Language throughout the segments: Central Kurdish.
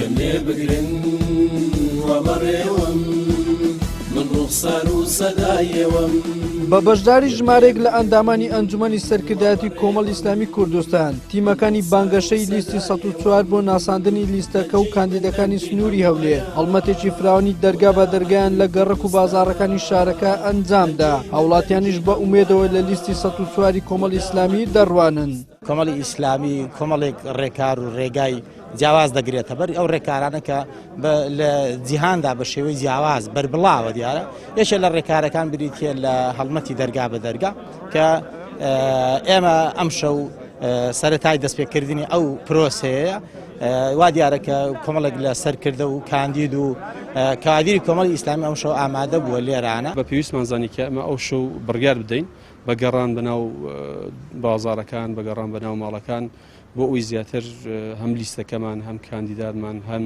گوێم لێ بگرن وا بەڕێوەم من ڕوخسار و سەدای ئێوەم. بە بەشداری ژمارەیەک لە ئەندامانی ئەنجومەنی سەرکردایەتی کۆمەڵی ئیسلامی کوردستان، تیمەکانی بانگەشەی لیستی 104 بۆ ناساندنی لیستەکە و کاندیدەکانی سنووری هەولێر، هەڵمەتێکی فراوانی دەرگا بە دەرگایان لە گەڕەک و بازاڕەکانی شارەکە ئەنجامدا، هاوڵاتیانیش بە ئومێدەوە لە لیستی 104 ی کۆمەڵی ئیسلامی دەڕوانن. کۆمەڵی ئیسلامی کۆمەڵێک ڕێکار و ڕێگای جیاواز دەگرێتە بەر ئەو ڕێکارانە کە لە جیهاندا بە شێوەی جیاواز بەربڵاوە دیارە یەکێ لە ڕێکارەکان بریتە لە هەڵمەتی دەرگا بە دەرگا کە ئێمە ئەم شەو سەتای دەستپێکردنی ئەو پرۆسەیە وا دیارە کە کۆمەڵێک لە سەرکردە و کاندید و کادیری کۆمەڵی ئیسلامی ئەم شەو ئامادە بووە لێرانە. بە پێویستمان زانی کە ئەمە ئەو شەو بڕیار بدەین بە گەڕان بەناو بازاڕەکان، بە گەڕان بەناو ماڵەکان بۆ ئەوی زیاتر هەم لیستەکەمان هەم کاندیداتمان هەم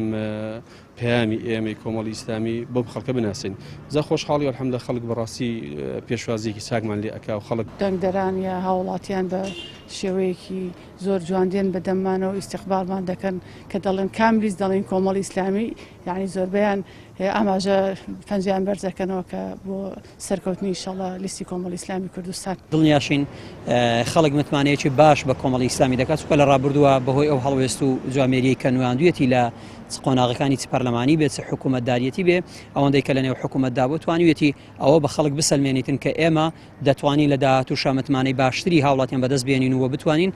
پەیامی ئێمەی کۆمەڵی ئیسلامی بۆ خەڵکە بناسین. جا خۆشحاڵی الحمدلله خەڵک بەڕاستی پێشوازیەکی چاکمان لێ ئەکا و خەڵک. دەنگدەران یا هاوڵاتیان بە شێوەیەکی زۆر جوان دێن بە دەممانەوە ئیستیقبالمان دەکەن کە دەڵێن کام لیست دەڵێن کۆمەڵی ئیسلامی یانی زۆربەیان ئاماژە پەنجەیان بەرز دەکەنەوە کە بۆ سەرکەوتنی ئیشەڵا لیستی کۆمەڵی ئیسلامی کوردستان. دڵنیاشین خەڵک متمانەیەکی باش بە کۆمەڵی ئیسلامی دەکات، چونکە لە ڕابردووە بەهۆی ئەو هەڵوێست و جوامێریەی کە نواندویەتی لە چ قۆناغەکانی چ پەرلەمانی بێ چ حکوومەتداریەتی بێ، ئەوەندەی کە لەنێو حکوومەتدا بوو توانیویەتی ئەوە بە خەڵک بسەلمێنیتن کە ئێمە دەتوانین لە داهاتووشا متمانەی باشتری هاوڵاتیان بەدەست بێنین و بتوانین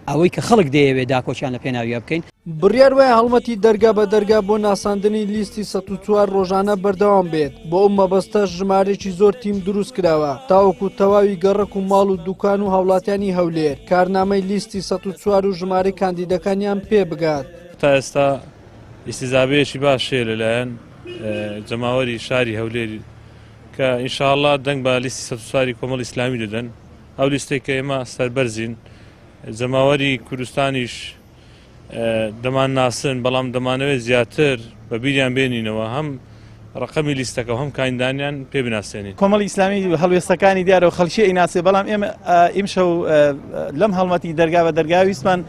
ئەوەی کە خەڵک دەیەوێت داکۆکیان لە پێناویا بکەین. بڕیار وایە هەڵمەتی دەرگا بە دەرگا بۆ ناساندنی لیستی 104 ڕۆژانە بەردەوام بێت، بۆ ئەو مەبەستەش ژمارەیەکی زۆر تیم دروست کراوە تاوەکو تەواوی گەڕەک و ماڵ و دوکان و هاوڵاتیانی هەولێر کارنامەی لیستی 104 و ژمارەی کاندیدەکانیان پێ بگات. تا ئێستا ئیستیجابەیەکی باش هەیە لەلایەن جەماوەری شاری هەولێر کە ئینشاءاللە دەنگ بە لیستی 104 کۆمەڵی ئیسلامی دەدەن، ئەو لیستەی کە ئێمە سەربەرزین، جەماوەری کوردستانیش دەمانناسن، بەڵام دەمانەوێت زیاتر بە بیریان بێنینەوە، هەم ڕقەمی لیستەکە و هەم کاندانیان پێ بناسێنین. کۆمەڵی ئیسلامی هەڵوێستەکانی دیارە و خەڵکی ئەیناسێ، بەڵام ئێمە ئیمشەو لەم هەڵمەتی دەرگا بە دەرگا ویستمان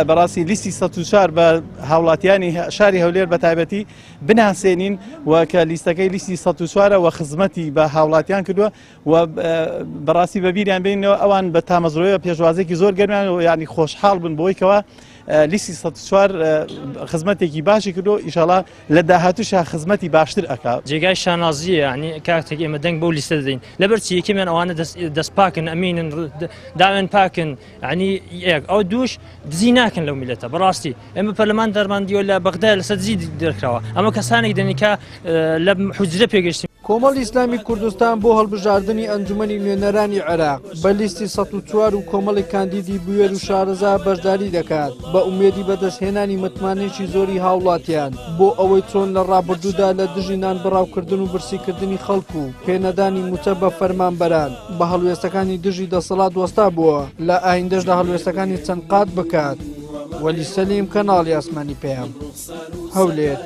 بەڕاستی لیستی 104 بە هاوڵاتیانی شاری هەولێر بە تایبەتی بناسێنین و کە لیستەکەی لیستی 104 و خزمەتی بە هاوڵاتیان کردووە و بەڕاستی بەبیریان بینەوە ئەوان بە تامەزرۆیە پێشوازێکی زۆر گەرمیان و ینی خۆشحاڵ بن بۆی کەوا لیستی 104 خزمەتێکی باشی کردو ئیشاڵا لە داهاتوشا خزمەتی باشتر ئەکا. جێگای شانازیە یعنی کاتێک ئێمە دەنگ بەو لیستە دەدەین لەبەر چی یەکەمیان ئەوانە دەست پاکن ئەمینن داوێن پاکن یعنی یەک ئەو دووش دزی ناکەن لەو میلەتە بەڕاستی ئێمە پەرلەمان دەرمان دیوە لە بەغدا لەسەر دزی دەرکراوە ئەمە کەسانێک دەنی کە لە حوجرە پێگەشتن. کۆمەڵی ئیسلامی کوردستان بۆ هەڵبژاردنی ئەنجومەنی نوێنەرانی عێراق بە لیستی 104 و کۆمەڵێک کاندیدی بوێر و شارەزا بەشداری دەکات بە ئومێدی بەدەستهێنانی متمانەیەکی زۆری هاوڵاتیان بۆ ئەوەی چۆن لە ڕابردوودا لە دژی نانبڕاوکردن و برسیکردنی خەڵک و پێنەدانی مووچە بە فەرمانبەران بە هەڵوێستەکانی دژی دەسەڵات وەستا بووە لە ئایندەشدا هەڵوێستەکانی چەند قات بکات. وەلی سەلیم، کەناڵی ئاسمانی پەیام، هەولێر.